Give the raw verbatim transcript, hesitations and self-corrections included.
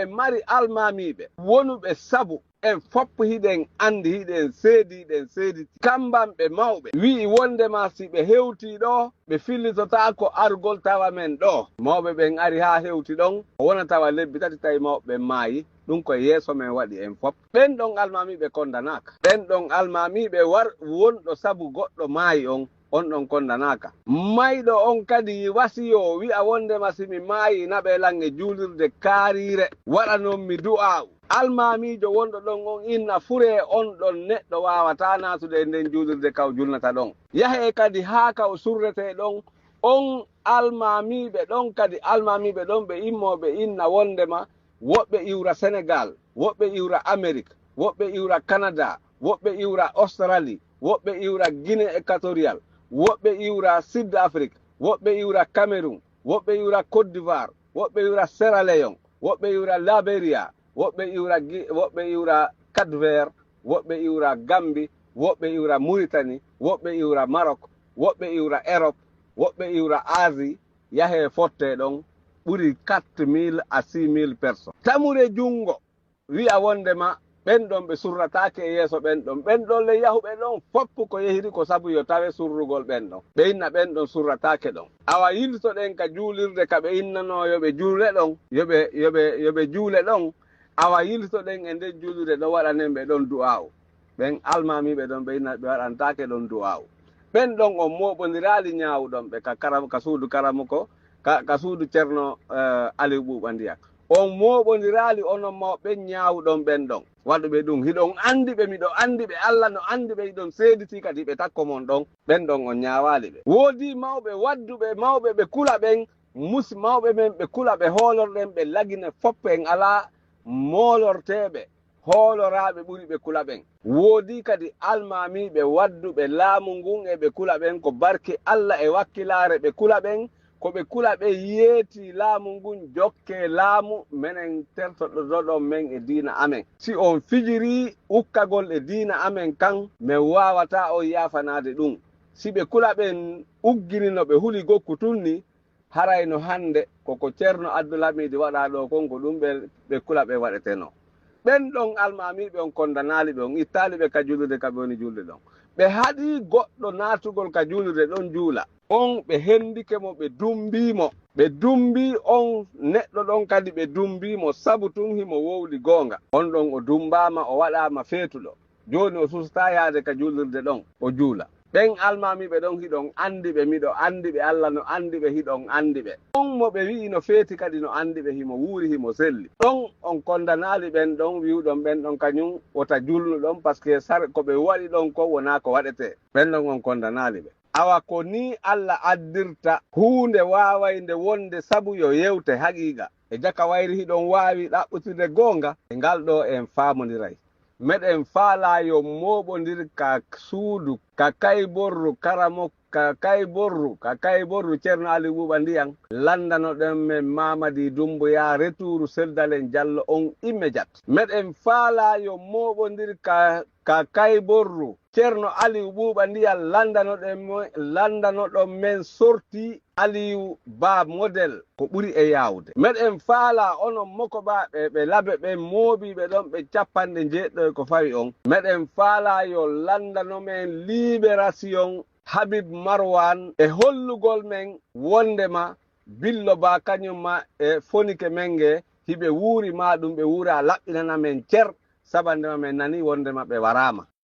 en mari almaamiiɓe wonuɓe sabu en fof hiɗen anndi, hiɗen seedi, hiɗen seediti. Kambanɓe mawɓe wi'i wonndema si ɓe hewtii ɗoo, ɓe fillitotaako argol tawa men ɗoo. Mawɓe ɓen ari haa hewti ɗon, o wona tawa lebbi tati tawi mawɓe ɓen maayi. Ɗum ko yeeso men waɗi en fof. Ɓen ɗon almaamiiɓe konndanaaka. Ɓen ɗon almaamiiɓe war wonɗo sabu goɗɗo maayi on, on ɗon konndanaaka. Mayɗo on kadi wasiyoo wi'a wonndema si mi maayi naɓee lan e juulirde kaariire, waɗanon mi du'aa'u. Almaamiijo wonɗo ɗon on inna furee on ɗon neɗɗo waawataa naatude e nden juulirde ka o julnata ɗon. Yahee kadi haa ka o surretee ɗon, on almaamiiɓe ɗon kadi, almaamiiɓe ɗon ɓe immoo ɓe inna wonndema woɓɓe iwra Senegaal, woɓɓe iwra Amerik, woɓɓe iwra Kanada, woɓɓe iwra Australie, woɓɓe iwra Guinée Équatoriale, woɓɓe iwra Sud Afrik, woɓɓe iwra Cameroun, woɓɓe iwra Côte d'Ivoire, woɓɓe iwra Sierra Leone, woɓɓe iwra Liberia, woɓɓe iwra Gi-, woɓɓe iwra Cap Vert, woɓɓe iwra Gambie, woɓɓe iwra Mauritanie, woɓɓe iwra Maroc, woɓɓe iwra Europe, woɓɓe iwra Asie, yahee fottee ɗon ɓuri quatre mille à six mille personnes. Tamure junngo wi'a wonndema ɓen ɗon ɓe surrataake e yeeso ɓen ɗon. Ɓen ɗon le yahuɓe ɗon fof ko yehiri ko sabu yo tawe surrugol ɓen ɗon. Ɓe inna ɓen ɗon surrataake ɗon. Awa yiltoɗen ka juulirde ka ɓe innanoo yo ɓe juule ɗon, yo ɓe, yo ɓe, yo ɓe juule ɗon. Awa yiltoɗen e nder juulirde ɗon waɗanen ɓe ɗon du'aawu. Ɓen almaamiiɓe ɗon ɓe inna ɓe waɗantaake ɗon du'aawu. Ɓen ɗon on mooɓondiraali ñaawuɗon ɓe ka karam-, ka suudu karamuko, ka, ka suudu Ceerno, eh, Aliw Ɓuuɓa Ndiyan. On mooɓondiraali onon mawɓe ɓen ñaawuɗon ɓen ɗon. Waɗuɓe ɗum, hiɗon anndi ɓe, miɗo anndi ɓe, Alla no anndi ɓe, hiɗon seeditii kadi ɓe takko mon ɗon. Ɓen ɗon on ñaawaali ɓe. Woodii mawɓe wadduɓe, mawɓe ɓe kula ɓen, mus-, mawɓe men ɓe kula ɓe hoolorɗen ɓe lagine fof en alaa moolorteeɓe. Hooloraaɓe ɓuri ɓe kula ɓen. Woodii kadi almaamiiɓe wadduɓe laamu ngun e ɓe kula ɓen, ko barki Alla e wakkilaare ɓe kula ɓen, ko ɓe kula ɓe yeetii laamu ngun, jokkee laamu, menen tertoɗoɗon men e diina amen. Si on fijirii ukkagol e diina amen kan, men waawataa on yaafanaade ɗum. Si ɓe kula ɓen ugginino ɓe huli gokku tun ni, haray no hannde ko ko Ceerno Abdul Hamiidi waɗaa ɗoo kon, ko ɗum ɓe, ɓe kula ɓe waɗetenoo. Ɓen ɗon almaamiiɓe on konndanaali ɓe, on ittaali ɓe ka juulirde ka ɓe woni juulde ɗon. Ɓe haɗii goɗɗo naatugol ka juulirde ɗon juula. On ɓe henndike mo, ɓe dummbii mo. Ɓe dummbii on neɗɗo ɗon kadi, ɓe dummbii mo sabu tun himo wowli goonga. On ɗon o dummbaama, o waɗaama feetuɗo. Jooni o suusataa yaade ka juulirde ɗon, o juula. Ɓen almaamiiɓe ɗon hiɗon anndi ɓe, miɗo anndi ɓe, Alla no anndi ɓe, hiɗon anndi ɓe. On mo ɓe wi'i no feeti kadi no anndi ɓe, himo wuuri, himo selli. Ɗon on konndanaali ɓen ɗon wi'uɗon ɓen ɗon kañum wota julnu ɗon, paske sar ko ɓe waɗi ɗon kon wonaa ko waɗetee. Ɓen ɗon on konndanaali ɓe. Awa ko nii Alla addirta huunde waawaynde wonde sabu yo yewte haqiiqa. E jaka wayri hiɗon waawi ɗaɓɓutirde goonga, e ngal ɗoo en faamondiray. Meɗen faalaa yo mooɓondir ka suudu, ka kayborru karamo, ka kayborru, ka kayborru Ceerno Aliw Ɓuuɓa Ndiyan, lanndanoɗon men Mamadi Dummbuya, retuuru Sel Dalen Jallo on immédiat. Meɗen faalaa yo mooɓondir ka, ka kayborru Ceerno Aliw Ɓuuɓa Ndiyan, lanndanoɗen mo, lanndanoɗon men sorti Aliyu Ba model ko ɓuri e yaawde. Meɗen faalaa onon mokobaaɓe ɓe labe ɓen mooɓiiɓe ɗon ɓe cappanɗe njeeɗiɗo e ko fawi on. Meɗen faalaa yo lanndano men liberasiyon Habib Marwan e hollugol men wonndema Billo Ba kañum ma e fonike men nge hiɓe wuuri maa ɗum ɓe wuura laɓɓinana men cer. Sabandema men nani wondema ɓe waraama.